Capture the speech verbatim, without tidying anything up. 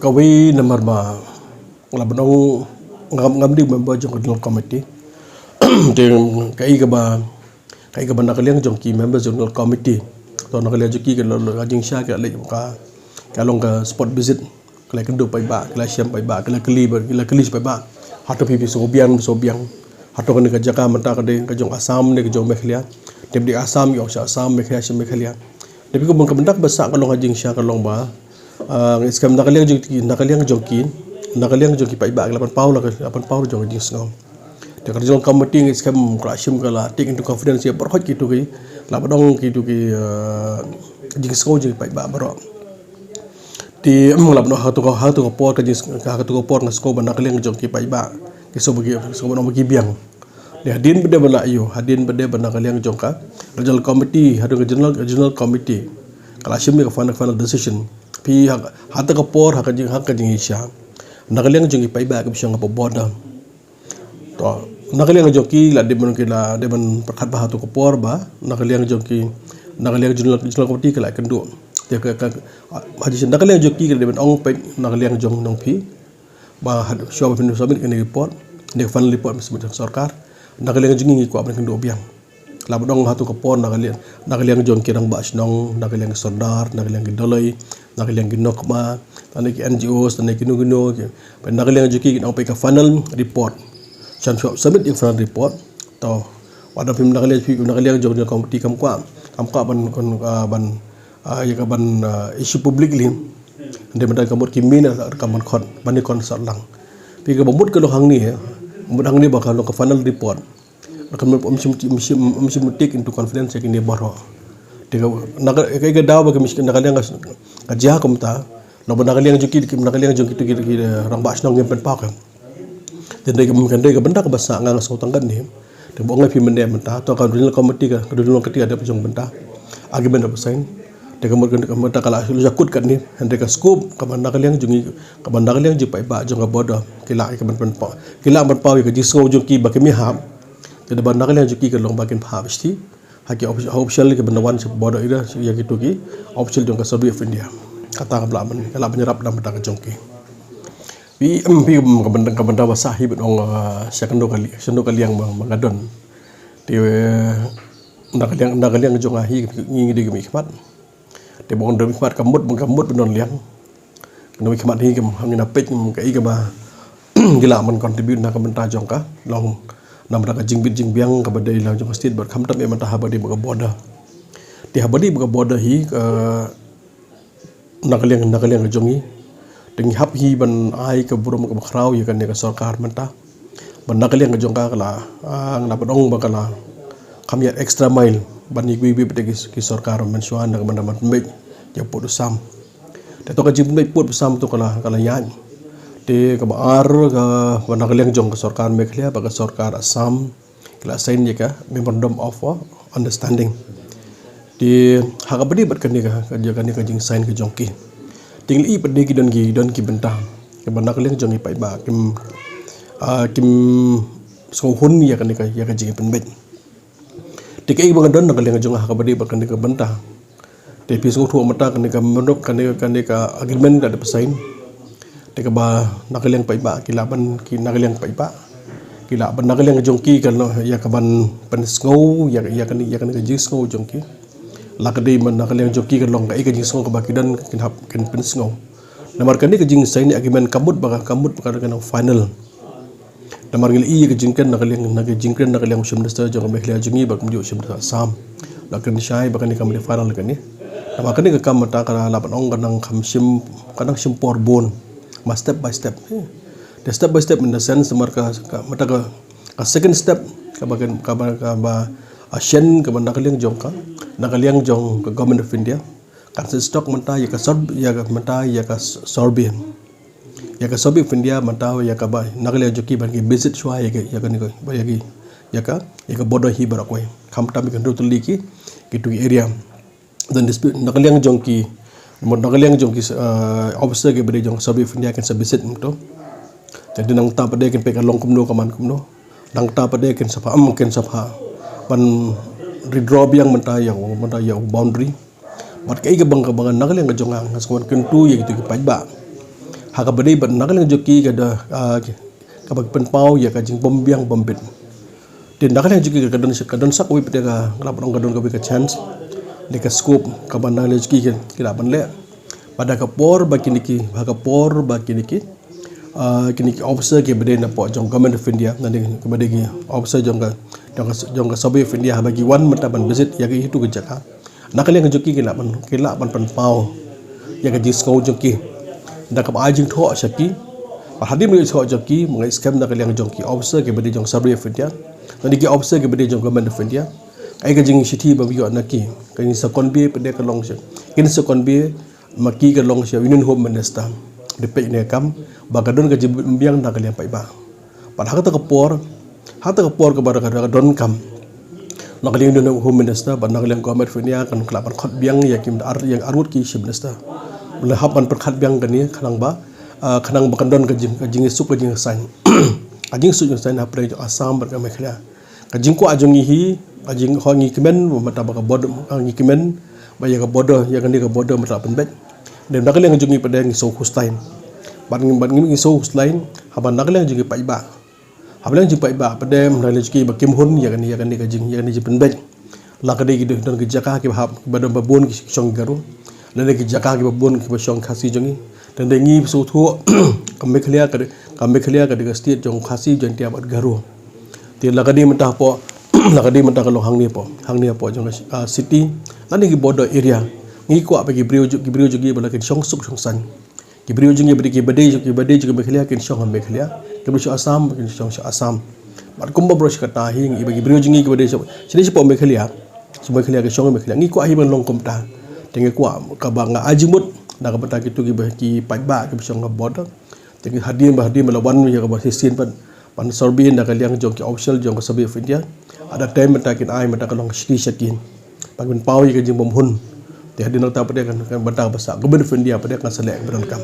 Wei namar ba nga la ba nong ngam ngam dei member jong ka Regional Committee. Te kaei kaba kaei kaba na ka liang jong ki member Regional Committee, to na ka liang jong ki ka long ka jingshisha ka leh ka ka long ka spot visit. Ka la kynduh paidbah, ka la shem paidbah, ka la kylli ba ka la kylli paidbah. Hato phi phi sngewbiang, sngewbiang? Hato kane ka jaka mynta ka dei ka jong Assam ne ka jong Meghalaya? Te ba dei Assam ïoh sha Assam, Meghalaya sha Meghalaya. Te phi ka bun ka bynta ba sah ka long ha jingshisha ka long ba, ah, ngi skhem na ka liang jong ki, na ka liang jong ki, na ka liang jong ki paidbah ka la pynpaw, la ka la pynpaw jong ka jingsngew. Te ka Regional Committee ngi skhem ka la shim, ka la take into confidence ïa baroh kito ki, la ba dong kito ki, ah, jingsngew jong ki paidbah baroh. Te la ba dong ha kato ka, ha kato ka por ka jing, ha kato ka por nga sngew ba na ka liang jong ki paidbah ki sngew ba ki, sngew ba dong ba ki biang. Te hadien ba dei ba la ïoh, hadien ba dei ba na ka liang jong ka Regional Committee, hadien ka General, General Committee ka la shim ïa ka final, final decision. Phi ha, ha kata ka por, ha ka jing, ha ka jingshisha, na ka liang jong ki paidbah ki bishong ha border. To na ka liang jong ki la dei ban, ki la dei ban pyrkhat ba ha kato ka por ba na ka liang jong ki, na ka liang General, General Committee ka la kynduh. Te ka, ka, ha jingshisha na ka liang jong ki ka la dei ban ong peit na ka liang jong nong phi ba ha, shuwa ba phin submit kane ka report, ne ka final report ba submit ha sorkar, na ka liang jong ngi ngi kwah ban kynduh biang. La ba dong ha kato ka por na ka liang, na ka liang jong ki rangbah shnong, na ka liang ki sordar, na ka liang ki dolloi, na ka liang ki nongkynmaw, na ki N G Os, na kino kino ki. Peit na ka liang jong ki kin ong peit ka final report. Shan shuwa submit ïa ka final report. To wat da phim na ka liang, phim na ka liang jong ka committee kam kwah, kam kwah ban, kon, ah, ban, ah, ïa ka ban, ah, issue publicly. Hynrei mynta ka mut ki mih na ka ban khot, ban ïa kon sah lang. Phi kaba mut ka long hangne, mut hangne ba ka long ka final report. Ka mut ym shym, ym shym, ym shym take into confidence ïa kine baroh. Te ka na ka, ka, ka daw ba ka mih na ka liang ka, ka jia kumta. Long ba na ka liang jong ki, na ka liang jong kito ki, ki rangbah shnong ngim pynpaw ka. Te hynrei ka, hynrei ka bynta kaba sah nga nga sngew tang katne. Te ba ong ïa phi mynne mynta to ka Regional Committee ka, ka Regional Committee ka dei ba jong bynta. Agreement ba sign. Te ka mut ka, ka mut ka la shu jakut katne, hynrei ka scope kaba na ka liang jong ngi, kaba na ka liang jong paidbah jong ka border ki lah ïa ka ban pynpaw, ki lah ban paw ïa ka jingsngew jong ki ba ki mih hap. Te da ba na ka liang jong ki ka long ba kin phah ba shisha ha ki offic-, ha official kiba na wan sha border area, ïa kito ki official jong ka Survey of India. Kata ka lah ban, ka lah ban ïarap na ka bynta ka jong ki. Phi, em, phi, em, ka bynta, ka bynta ba sah hi ban ong, ah, sha kano ka li-, sha kano ka liang ba, ba nga don. Te, eh, na ka liang, na ka liang jong nga hi, ngi, ngi dei ki mihkhmat. Te ba ong dei mihkhmat ka mut, ka mut ban don liang. Ka mihkhmat hi ka, ngin ïa peit, em, kaei kaba ki lah ban contribute na ka bynta jong ka long, na ka bynta ka jingbit jingbiang kaba dei lang jong ka state bad khamtam ïa mynta haba dei bad ka border. Te haba dei bad ka border hi, ka na ka liang, na ka liang ka jong ngi. Te ngi hap hi ban ai ka burom kaba khraw ïa kane ka sorkar mynta. Ba na ka liang ka jong ka ka la, ah, nga la ba ong ba ka la kham ïaid extra mile ban ïa kiwei kiwei pat ki, ki sorkar mynshuwa na ka bynta ban pynbeit ïa u pud u sam. Te to ka jingpynbeit pud u sam to ka la, ka la ïaid. Te kaba ar kaba na ka liang jong ka sorkar Meghalaya bad ka sorkar Assam ki la sign ïa ka Memorandum of, uh, Understanding. Te ha kaba dei bad kane ka, ka, kane ka jingsign ka jong ki, te ngi la ïohi pat de ki don ki, don ki bynta kaba na ka liang jong ki paidbah kim, ah, kim sngewhun ïa kane ka, ïa ka jingpynbeit. Te kaei ba nga don na ka liang jong nga ha kaba dei bad kane ka bynta. Te phi sngewthuh mynta kane ka memorandum, kane, kane ka agreement ka dei ba sign. Te kaba na ka liang paidbah ki lah ban, ki na ka liang paidbah ki lah ban, na ka liang jong ki ka long ïa ka ban pynsngew ïa, ïa kane, ïa kane ka jingsngew jong ki. La ka dei ban na ka liang jong ki ka long kaei ka jingsngew kaba ki don, kin hap kin pynsngew. Namar kane ka jingsign agreement ka mut ba ka, ka mut ba ka, ka long final. Namar ngi la ïohi ka jingkren na ka liang, na ka jingkren na ka liang u Chief Minister jong ka Meghalaya jong ngi bad kumjuh u Chief Minister Assam. La kren shai ba kane kam dei final kane. Namar kane ka kam mynta ka la ban ong ka nang kham shim, ka nang shim por bun. Ma step by step. Te step by step in the sense namar ka, ka mynta ka, ka second step kaba, kaba, kaba, ah, shen kaba na ka liang jong ka, na ka liang jong ka Government of India. Kan seiñ stok mynta ïa ka sur-, ïa ka mynta ïa ka s-, survey. Ïa ka Survey of India mynta ïa kaba na ka liang jong ki ban ki visit shuwa ïa ka, ïa kane ka, ïa ki, ïa ka, ïa ka border hi baroh kawei. Khamtam ïa ka hynriew tylli ki, kito ki area. Don dispute na ka liang jong ki, na ka liang jong ki, eh, officer kiba dei jong ka Survey of India kin sa visit mynta. Te dei nangta pat de kin peit ka long kumno ka man kumno. Nangta pat de kin sa phah, em, kin sa phah ban redraw biang mynta ïa u, mynta ïa u boundary. Bad kaei kaba nga, kaba nga na ka liang ka jong nga nga sngewbha kyntu ïa kito ki paidbah. Ha kaba dei bad na ka liang jong ki ka da, ah, kaba pynpaw ïa ka jingbym biang bym bit. Te na ka liang jong ki ka don, ka don sa kawei pat ka, nga lah ban ong ka don kawei ka chance. Dei ka scope kaba na ka liang jong ki ki lah ban leh. Bad ha ka por ba kine ki, ha ka por ba kine ki, ah, kine ki officer kiba dei na pdeng jong Government of India, na dei kaba dei ki officer jong ka, jong ka, jong ka Survey of India, haba ki wan mynta ban visit ïa kito ki jaka, na ka liang jong ki ki lah ban, ki lah ban pynpaw ïa ka jingsngew jong ki da kaba ai jingthoh sha ki. Bad hadien ba ai jingthoh jong ki, mynta skhem na ka liang jong ki officer kiba dei jong Survey of India, na dei ki officer kiba dei jong Government of India, ai ka jingshithi ba ïoh na ki, ka jingshah convey pat ka long sha, kin shah convey ma ki ka long sha Union Home Minister. Dei peit ne kam ba ka don ka jingbiang na ka liang paidbah. Bad ha kata ka por, ha kata ka por kaba ka don kam na ka liang Union Home Minister bad na ka liang Government of India kan lah ban khot biang ïa ki ar, ïa arngut ki Chief Minister. Bad hap ban pyrkhat biang kane khnang ba, ah, khnang ba kan don ka jing, ka jingsuk ka jingsain, ka jingsuk jingsain hapdeng jong Assam bad ka Meghalaya. Ka jingkwah jong ngi hi, ka jing, ho ngi kmen, mynta ba ka border, ah, ngi kmen ba ïa ka border, ïa kane ka border mynta pynbeit. Te na ka liang jong ngi pat ngi sngew khuslai. Bad ngi, bad ngi sngew khuslai haba na ka liang jong ngi paidbah, haba liang jong paidbah pat na ka liang jong ki ba kim hun ïa kane, ïa kane ka jing, ïa kane jingpynbeit. La ka dei ki don ki jaka kiba hap, kiba don ba bun ki shong Garo, la dei ki jaka kiba bun kiba shong Khasi jong ngi. Te dei ngi sngewthuh ka Meghalaya ka dei, ka Meghalaya ka dei ka state jong Khasi, Jaintia bad Garo. Te la ka dei mynta hapoh, la ka dei mynta ka long hangne hapoh, hangne hapoh jong ka, ah, city, lane ki border area. Ngi kwah ba ki briew jong, ki briew jong ngi ba la kin shong suk shong saiñ. Ki briew jong ngi ba dei, kiba dei, kiba dei jong ka Meghalaya kin shong ha Meghalaya, kiba dei sha Assam kin shong sha Assam. Bad kumba baroh shi katta hi ngi ba ki briew jong ngi kiba dei sha, sha dei shapoh Meghalaya, sha Meghalaya kin shong ha Meghalaya. Ngi kwah hi ban long kumta. Te ngi kwah kaba nga ai jingmut na ka bynta kito kiba, ki paidbah kiba shong ha border. Te ngi hadien ba, hadien ba la wan ïa kaba shisien pat ban survey na ka liang jong ki official jong ka Survey of India, at that time mynta kin ai mynta ka long shithi sha ki ban pynpaw ïa ka jingbymhun. Te hadien nangta pat kan, kan bynta ba sa Government of India pat kan sa leh kaba donkam.